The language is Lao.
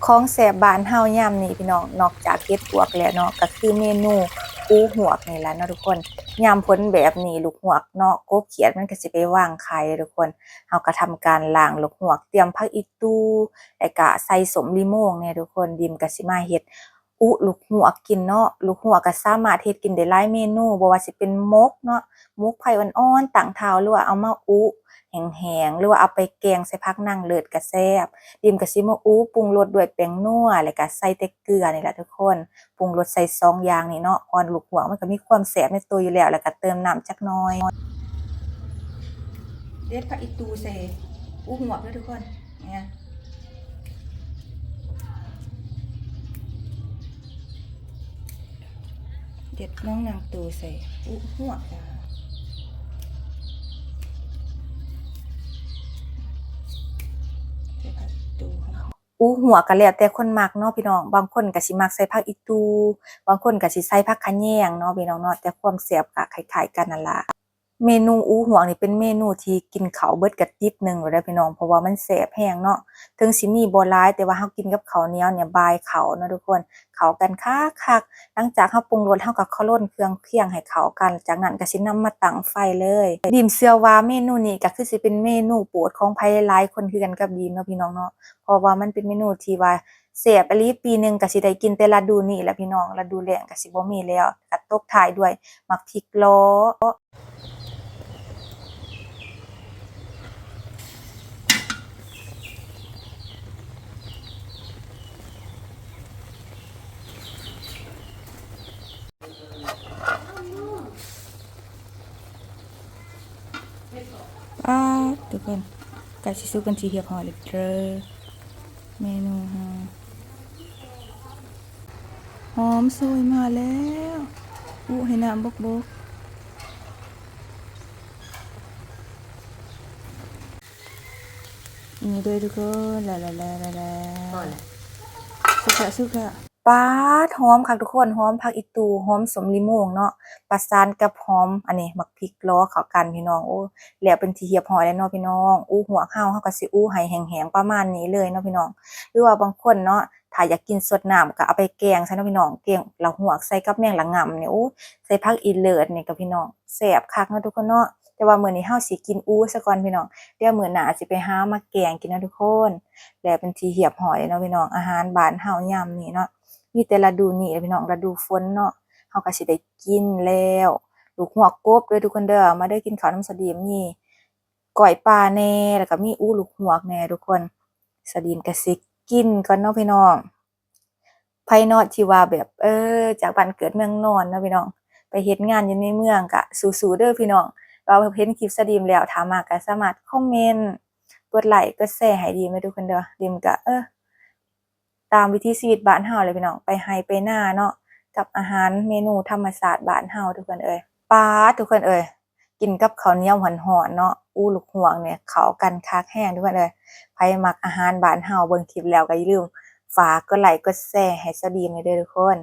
ຂອງແຊບບ້ານເຮົາຍາມນີ້ພີ່ນ້ອງ ນອກຈາກເຫັດປວກແລ້ວເນາະ ກໍຄືເມນູອູຫວກນີ້ແຫຼະເນາະທຸກຄົນ. ຍາມຝົນແບບນີ້ ລູກຫວກເນາະ ກົບຂຽດມັນກໍຊິໄປວາງໄຂ່ເດ້ທຸກຄົນ. ເຮົາກໍທຳການລ້າງລູກຫວກ ຕຽມຜັກອີ່ຕູ່ ແລ້ວກໍໃສ່ສົ້ມລີໂມງແດ່ທຸກຄົນ. ດິມກໍຊິມາເຮັດອຸລູກຫວກກິນເນາະ. ລູກຫວກກໍສາມາດເຮັດກິນໄດ້ຫຼາຍເມນູ ບໍ່ວ່າຊິເປັນໝົກເນາະ ໝົກໄຟອ່ອນໆ ຕັ້ງທ້າວ ຫຼືວ່າເອົາມາອຸ ແຫ້ງໆ ຫຼືວ່າເອົາໄປແກງໃສ່ຜັກນາງເລີດກໍແຊບ. ດິມກໍຊິມາອູ ປຸງລົດດ້ວຍແປ້ງນົວ ແລ້ວກໍໃສ່ແຕ່ເກືອນີ້ແຫຼະທຸກຄົນ. ປຸງລົດໃສ່ສອງຢ່າງນີ້ເນາະ ເພາະວ່າລູກຫວກມັນກໍມີຄວາມແຊບໃນຕົວຢູ່ແລ້ວ ແລ້ວກໍເຕີມນ້ຳຈັກໜ່ອຍ. ເດັດຜັກອີ່ຕູ່ໃສ່ອຸຫວກເດີທຸກຄົນ. ເດັດນ້ອງນາງຕູໃສ່ອຸຫວກ. ອູຫວກກໍແລ້ວແຕ່ຄົນມັກເນາະພີ່ນ້ອງ. ບາງຄົນກໍຊິມັກໃສ່ຜັກອີ່ຕູ່ ບາງຄົນກໍຊິໃສ່ຜັກຂະແຍງເນາະພີ່ນ້ອງເນາະ ແຕ່ຄວາມແຊບກໍຄ້າຍໆກັນນັ້ນລະ. ເມນູອູຫວກນີ້ເປັນເມນູທີ່ກິນເຂົ້າເບິດກະຕິບໜຶ່ງໂລດເດີພີ່ນ້ອງ ເພາະວ່າມັນແຊບແຮງເນາະ. ເຖິງຊິມີບໍ່ຫຼາຍ ແຕ່ວ່າເຮົາກິນກັບເຂົ້າໜຽວນີ້ບາຍເຂົ້າເນາະທຸກຄົນ ເຂົ້າກັນຄັກໆ. ຫຼັງຈາກເຮົາປຸງລົດ ເຮົາກໍຄົນເຄື່ອງຄຽງໃຫ້ເຂົ້າກັນ ຈາກນັ້ນກໍຊິນຳມາຕັ້ງໄຟເລີຍ. ດີມເຊື່ອວ່າເມນູນີ້ກໍຄືຊິເປັນເມນູໂປດຂອງໃຜຫຼາຍຄົນຄືກັນກັບດີມເນາະພີ່ນ້ອງເນາະ ເພາະວ່າມັນເປັນເມນູທີ່ວ່າ ແຊບອີ່ຫຼີ ປີໜຶ່ງກໍຊິໄດ້ກິນແຕ່ລະດູນີ້ແຫຼະພີ່ນ້ອງ ລະດູແລ້ງກໍຊິບໍ່ມີແລ້ວ. ກໍຕົບທ້າຍດ້ວຍໝາກພິກລໍ້. ປາດ ທຸກຄົນ ໃກ້ຊິສຸກເປັນທີ່ຮຽບຮ້ອຍແລ້ວເດີ້ ເມນູເຮົາ. ຫອມໂຊຍມາແລ້ວ ອຸໃຫ້ນ້ຳບົກໆ ນີ້ເດີ້ທຸກຄົນ ແລ້ວໆໆ ພໍແລ້ວ ສຸກແລ້ວ ສຸກແລ້ວ. ປາດ ຫອມຄັກທຸກຄົນ ຫອມຜັກອີ່ຕູ່ ຫອມສົ້ມລີໂມງເນາະ ປະສານກັບຫອມ ອັນນີ້ ໝາກພິກລໍ້ເຂົ້າກັນພີ່ນ້ອງ. ໂອ້ ແລ້ວເປັນທີ່ຮຽບຮ້ອຍແລ້ວເນາະພີ່ນ້ອງ. ອູຫວກເຮົາ ເຮົາກໍຊິອູໃຫ້ແຫ້ງໆປະມານນີ້ເລີຍເນາະພີ່ນ້ອງ ຫຼືວ່າບາງຄົນເນາະ ຖ້າຢາກກິນສົດນ້ຳກໍເອົາໄປແກງຊະເນາະພີ່ນ້ອງ ແກງລະຫວກໃສ່ກັບແມງລະງ່ຳນີ້ ໂອ້ ໃສ່ຜັກອີເລີດນີ້ກໍພີ່ນ້ອງ ແຊບຄັກເນາະທຸກຄົນເນາະ. ແຕ່ວ່າມື້ນີ້ເຮົາຊິກິນອູຊະກ່ອນພີ່ນ້ອງ ດຽວມື້ໜ້າຊິໄປຫາມາແກງກິນເນາະທຸກຄົນ. ແລ້ວເປັນທີ່ຮຽບຮ້ອຍແລ້ວເນາະພີ່ນ້ອງ ອາຫານບ້ານເຮົາຍາມນີ້ເນາະ ມີແຕ່ລະດູນີ້ແຫຼະພີ່ນ້ອງ ລະດູຝົນເນາະ ເຮົາກໍຊິໄດ້ກິນແລ້ວ. ລູກຫວກກົບເດີ້ທຸກຄົນເດີ້ ມາເດີ້ກິນເຂົ້ານຳສະດີມ ມີກ້ອຍປາແດ່ ແລ້ວກໍມີອູລູກຫວກແດ່ທຸກຄົນ. ສະດີມກໍຊິກິນກ່ອນເນາະພີ່ນ້ອງ. ໃຜເນາະທີ່ວ່າແບບ ເອີ ຈາກບ້ານເກີດເມືອງນອນເນາະພີ່ນ້ອງ ໄປເຮັດງານຢູ່ໃນເມືອງ ກະສູ້ໆເດີ້ພີ່ນ້ອງ. ວ່າເຫັນຄລິບສະດີມແລ້ວ ຖ້າມັກກະສາມາດຄອມເມັນ ກົດໄລ ກົດແຊໃຫ້ດີມເດີ້ທຸກຄົນເດີ້. ດີມກະ ເອີ ຕາມວິຖີຊີວິດບ້ານເຮົາແຫຼະພີ່ນ້ອງ ໄປໄຮ່ໄປນາເນາະ ກັບອາຫານເມນູທຳມະຊາດບ້ານເຮົາທຸກຄົນເອີຍ. ປາດ ທຸກຄົນເອີຍ ກິນກັບເຂົ້າໜຽວຮ້ອນໆເນາະ ອູລູກຫວກນີ້ເຂົ້າກັນຄັກແຮງທຸກຄົນເອີຍ. ໃຜມັກອາຫານບ້ານເຮົາ ເບິ່ງຄລິບແລ້ວກໍຢ່າລືມຝາກກົດໄລກົດແຊໃຫ້ສະດີມແດ່ເດີ້ທຸກຄົນ.